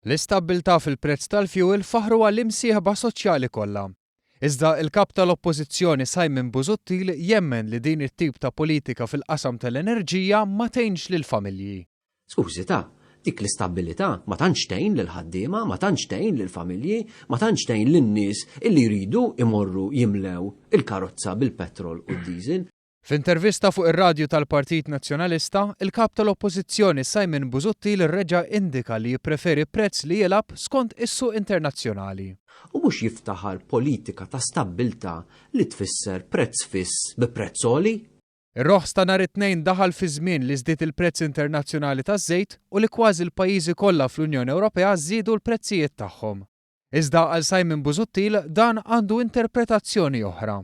L-istabbiltà fil-prezz tal-fjuwil faħħruha l-imsieħba soċjali kollha. Iżda il-Kap tal-Oppożizzjoni Simon Busuttil jemmen li din it-tip ta' politika fil-qasam tal-enerġija ma tgħinx lill-familji. Skużi ta, dik l-istabbilità ma tantx tgħin lill-ħaddiema, ma tantx tgħin lill-familji, ma tantx tgħin lin-nies illi jridu imorru jimlew il-karozza bil-petrol u d-diesel. F'intervista fuq ir-radju tal-Partit Nazzjonalista, il-Kap tal-Oppożizzjoni Simon Busuttil reġa' indika li jippreferi prezz li jilgħab skont is-suq internazzjonali. U mhux jiftaħar politika ta' stabbiltà li tfisser prezz fiss bi prezz għoli. Ir-roħs ta' nhar it-Tnejn daħal fi żmien li żdied il-prezz internazzjonali taż-żejt u li kważi l-pajjiżi kollha fl-Unjoni Ewropea żiedu l-prezzijiet tagħhom. Iżda għal Simon Busuttil dan għandu interpretazzjoni oħra.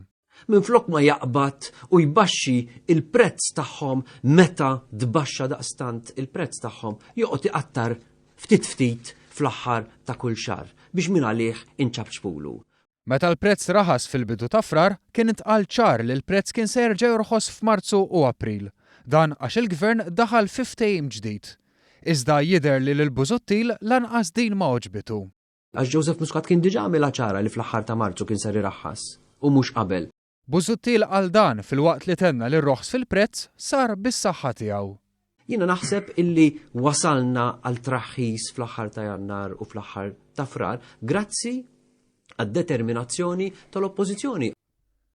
Minflok ma jaqbad u jbaxxi il-prezz tagħhom meta tbaxxa daqstant il-prezz tagħhom, joqgħod iqattar ftit ftit fl-aħħar ta' kull xahar biex minn għalih inċapċpulu. Meta l-prezz raħas fil-bidu ta' Frar, kien intqal ċar li l-prezz kien se jerġa' jorħos f'Marzu u April. Dan għax il-Gvern daħal fi ftehim ġdid. Iżda jidher li lil Busuttil lanqas din ma għoġbitu. Għax Joseph Muscat kien diġà għamilha ċara li fl-aħħar ta' Marzu kien ser iraħħas u mhux qabel. Busuttil qal dan filwaqt li tenna li r-roħs fil-prezz sar bis-saħħa tiegħu. Jiena naħseb illi wasalna għal traħħis fl-aħħar ta' Jannar u fl-aħħar ta' Frar grazzi għad-determinazzjoni tal-Oppożizzjoni.